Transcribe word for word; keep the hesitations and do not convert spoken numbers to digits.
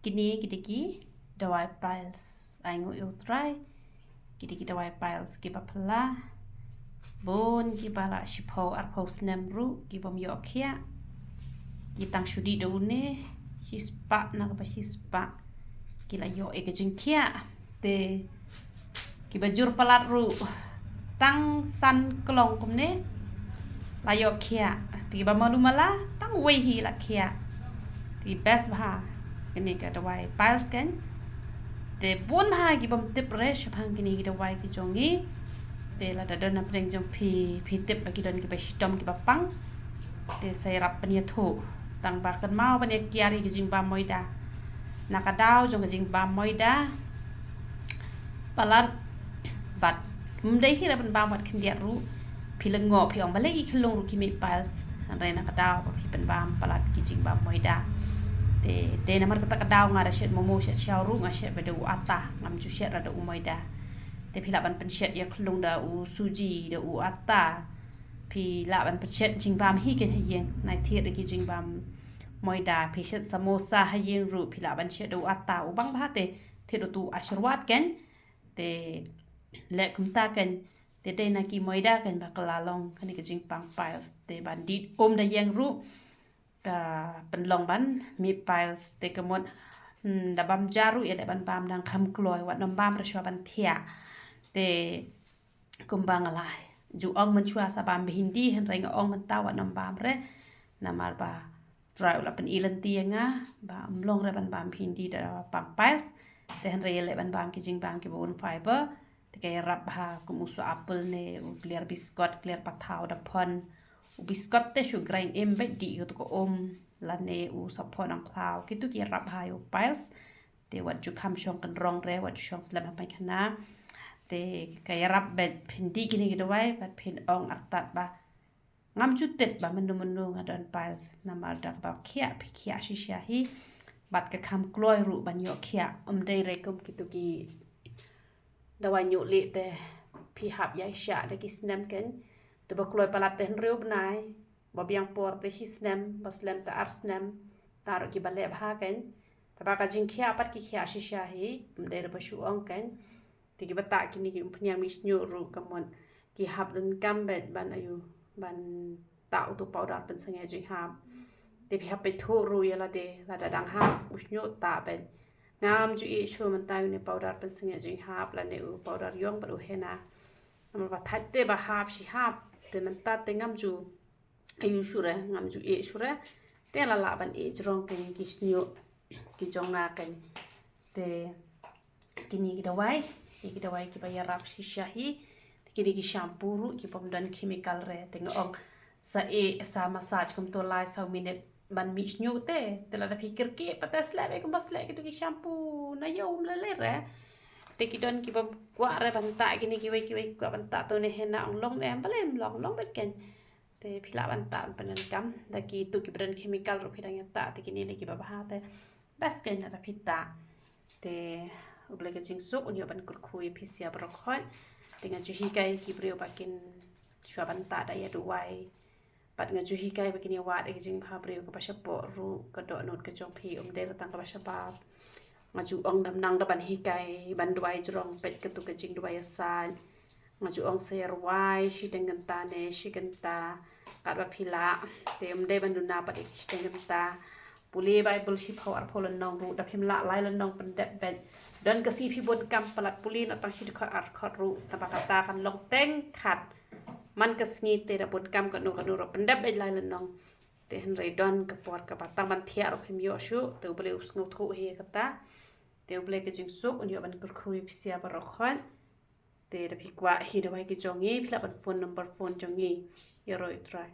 Kine ki dei ki dawai piles, ai nguh ïa U Trai. Ki dei ki dawai piles kiba phylla. Bun kiba la shiphew arphew snem ruh ki bym ïoh khiah. Ki tang shu dih da une, shispah na kaba shispah ki la ïoh ïa ka jingkhiah. Te kiba jur palat ruh tang san klong kumne la ïoh khiah. Te kiba malu mala tang wei hi la khiah. Te best bha kine ka dawai piles kan. Te bun bha ki bym tip re shaphang kine ki dawai ki jong ngi. Te lada don na pdeng jong phi, phi tip ba ki don kiba shitom kiba pang, te sa ïarap pynïathuh. Tang ba kynmaw ban ïa kiar ïa ki jingbam moida. Na ka daw jong ka jingbam moida, palat bad ym dei hi re ban bam wat khyndiat ruh. Phi lyngngoh phi ong balei ki khyllung ruh ki mih piles. Hynrei na ka daw ba phi pynbam palat ki jingbam moida. Te dei namar kata ka daw nga da shet momo shet shaw ruh nga shet ba da u ata, ngam ju shet ra da u moida. Te phi lah ban pynshet ïa khyllung da u suji da u ata. Phi lah ban pynshet jingbam hi kan ha ïing, nai thied da ki jingbam moida. Phi shet samosa ha ïing ruh phi lah ban shet da u ata u bang bha te thied utu u Ashirwad kan. Te leh kumta kan. Te dei na ki moida kan ba ka la long kane ka jingpang piles. Te ban dih um da ïeng ruh ka pynlong ban mih piles. Te ka mut, hmm, da bam ja ruh ïa leh ban bam dang kham kloi, wat nym bam re shuwa ban thiah. Te kumba nga la ju ong mynshuwa sa bam bhindi, hynrei nga ong mynta wat nym bam re. Namar ba Trai u la pyni lynti ïa nga ba ym long re ban bam bhindi da pang piles. Te hynrei ïa leh ban bam ki jingbam kiba bun fiber. Te ka ïarap bha kum u soh apple ne u kliar biskot, kliar pathaw da phon. U biskot te shu grind im beit, dih ïa katu ka um lane u soh phon angkhlaw. Kitu ki ïarap bha ïa u piles. Te wat ju kham shong kynrong re, wat ju shong slem ha painkhana. Te ka ïarap beit, phin dih kine ki dawai bad phin ong artat ba ngam ju tip ba mynno mynno nga don piles, namar da kaba khiah phi khiah shisha hi. Bad ka kham kloi ruh ban ïoh khiah, ym dei re kum kitu ki dawai ñiuh lieh te phi hap ïa shah da ki snem kan. Te ba kloi palat te hynriew bnai, ba biang por te shi snem, ba slem te ar snem, tang ruh kiba leh bha kan. Te ba ka jingkhiah pat ki khiah shisha hi, ym dei re ba shu ong kan. Te kiba tah kine ki umphniang mih shñiuh ruh ka mut ki hap donkam beit ban ayu, ban tah utu powder pynsangeh jinghap. Te phi hap peit thuh ruh ïa lade, lada dang hap u shñiuh tah beit. Ngam ju ïeh shuh mynta une powder pynsangeh jinghap lane u powder ïong bad u henna. Namar ba thait te ba hap shi hap, te mynta te ngam ju ayu shuh re, ngam ju ïeh shuh re. Te la lah ban ïeh jrong kine ki shñiuh ki jong nga kan. Te kine ki dawai, kine ki dawai kiba ïarap shisha hi. Te kine ki shampoo ruh ki bym don chemical re. Te nga ong sa ïeh, sa massage kumto lai saw minit ban mih shñiuh te. Te lada phi kyrkieh pat te sleh beit kumba sleh kitu ki shampoo na ïew, ym lei lei re. Te ki don ki bym kwah re ban tah kine kiwei kiwei, kwah ban tah to ne henna, ong long ne em, balei ym long, long beit kan. Te phi lah ban tah pyndonkam da kitu kiba don chemical ruh phi dang ïa tah, te kine lei kiba bha te best kan lada phi tah. Te U Blei ka jingsuk un ïoh ban kyrkhu ïa phi sha baroh khoit. Te nga ju hikai ki briew ba kin shuwa ban tah da ïa duwai. Bad nga ju hikai ba kin ïa wad ïa ka jingbha briew kaba shapoh ruh, ka dohnud ka jong phi, ym dei re tang kaba shabar. Nga ju ong dam nang da ban hikai ban duwai jrong, peit katu ka jingduwai ïasaid. Nga ju ong sa ïa rwai shiteng kynta ne shi kynta katba phi lah. Te ym dei ban duna pat ïa ki shiteng kynta. Pule Baibl shiphew arphew lynnong ruh, da phim lah lai lynnong pyndep beit. Don ka sngi phi bun kam palat, pule noh tang shi dkhot ar dkhot ruh, tang ba kata kan long teng khat. Man ka sngi te da bun kam kano kano ruh, pyndep beit lai lynnong. Te hynrei don ka por kaba tang ban thiah ruh phim ïoh shuh, te U Blei u sngewthuh hi ïa kata. Te U Blei ka jingsuk un ïoh ban kyrkhu ïa phi sha baroh khoit. Te da phi kwah hi dawai ki jong ngi, phi lah ban phone number phone jong ngi. Ïaroh ïa U Trai.